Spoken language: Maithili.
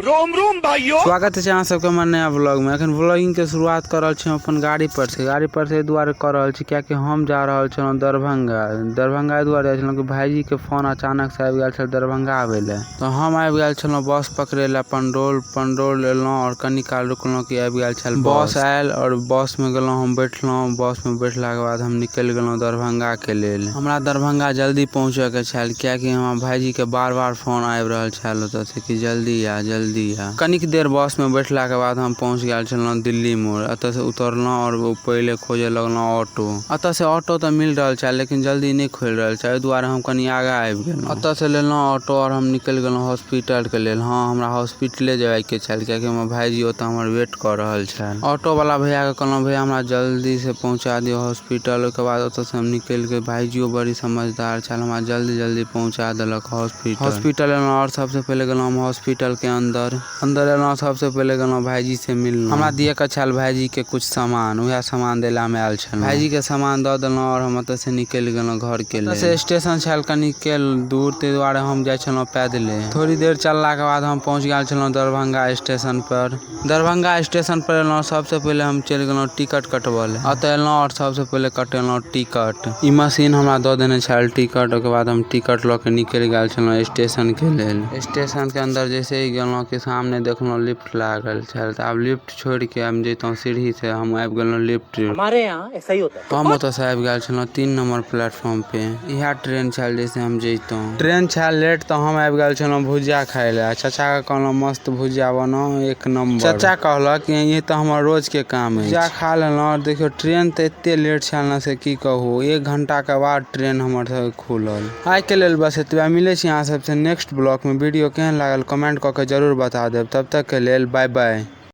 रोम रोम भाइयों। स्वागत है अहाँ सबके हमर नया व्लॉग में। अखन व्लॉगिंग के शुरुआत कर रहल छी हम अपन गाड़ी पर से। गाड़ी पर से एहि दुआरे कर रहल छी कियाकि हम जा रहल छलहुँ दरभंगा। दरभंगा एहि दुआरे जाइ छलहुँ कि भाईजी के फोन अचानक से आबि गेल छल दरभंगा आबै लए। तऽ हम आबि गेल छलहुँ बस पकड़ै लए पंडौल। पंडौल एलहुँ और कनी काल रुकलहुँ कि आबि गेल छल बस आयल और बस में गेलहुँ हम बैठलहुँ। बस में बैठलाके बाद हम निकलि गेलहुँ दरभंगा के लेल। हमरा दरभंगा जल्दी पहुँचऽ के छल कियाकि हमरा भाईजी के बार बार फोन आबि रहल छल ओतऽ से कि जल्दी आ जल्दी आ। कनिक देर बस में बैठला के बाद हम पहुँच गेल छलहुँ दिल्ली मोड़। एतऽ से उतरलहुँ और पहिले खोजे लगलहुँ ऑटो। एतऽ से ऑटो तऽ मिल रहल छल लेकिन जल्दी नहि खोलि रहल छल, एहि दुआरे हम कनि आगाँ आबि गेलहुँ। एतऽ से लेलहुँ ऑटो और हम निकलि गेलहुँ हॉस्पिटल के लेल। हाँ, हमरा हॉस्पिटले जाय के छल कियाकि हमर भाईजी ओतऽ हमर वेट कऽ रहल छल। ऑटो वाला भैया के कहलहुँ, भैया हमरा जल्दी से पहुँचा दियौ हॉस्पिटल। ओहिके बाद ओतऽ से हम निकलि के भाईजियो बड़ी समझदार छल, हमरा जल्दी जल्दी पहुँचा देलक हॉस्पिटल। हॉस्पिटल एलहुँ और सबसे पहिले गेलहुँ हम हॉस्पिटल के अंदर। अंदर एलहुँ सबसे पहिले गेलहुँ भाईजी से मिललहुँ। हमरा दिए के छल भाईजी के कुछ सामान, उएह सामान दै लए हम आयल छलहुँ। भाईजी के सामान दऽ देलहुँ और हम ओतऽ से निकलि गेलहुँ घर के लेल। से स्टेशन छल कनि के दूर, ताहि दुआरे हम जाइ छलहुँ पैदले। थोड़ी देर चललाके बाद हम पहुँच गेल छलहुँ दरभंगा स्टेशन पर। दरभंगा स्टेशन पर एलहुँ, सबसे पहिले हम चलि गेलहुँ टिकट कटबऽ लए। ओतऽ एलहुँ और सबसे पहिले कटेलहुँ टिकट। ई मशीन हमरा दऽ देने छल टिकट। ओहिके बाद हम टिकट लऽ के निकलि गेल छलहुँ स्टेशन के लेल। स्टेशन के अंदर जैसे ही गेलहुँ कि सामने देखलहुँ लिफ्ट लागल छल। तऽ आब लिफ्ट छोड़ि के हम जैतहुँ सीढ़ी से, हम आबि गेलहुँ लिफ्ट। हमारे यहाँ ऐसा ही होता है। हम ओतऽ से आबि गेल छलहुँ 3 नंबर प्लेटफॉर्म पे। इएह ट्रेन छल जैसे हम जैतहुँ। ट्रेन छल लेट तऽ हम आबि गेल छलहुँ भुजिया खाय लए। चाचा के कहलहुँ मस्त भुजिया बनाउ एक नंबर। चाचा कहलक कि ई तऽ हमर रोज के काम अछि। भुजिया खा लेलहुँ और देखियौ ट्रेन तऽ एते लेट छल ने से की कहू, 1 घंटा के बाद ट्रेन हमर सबके खुलल। आइ के लेल बस एतबे। मिलै छी अहाँ सबसे नेक्स्ट ब्लॉग में। वीडियो केहन लागल कमेंट कऽ के जरूर बता देब। तब तक के लेल बाय बाय।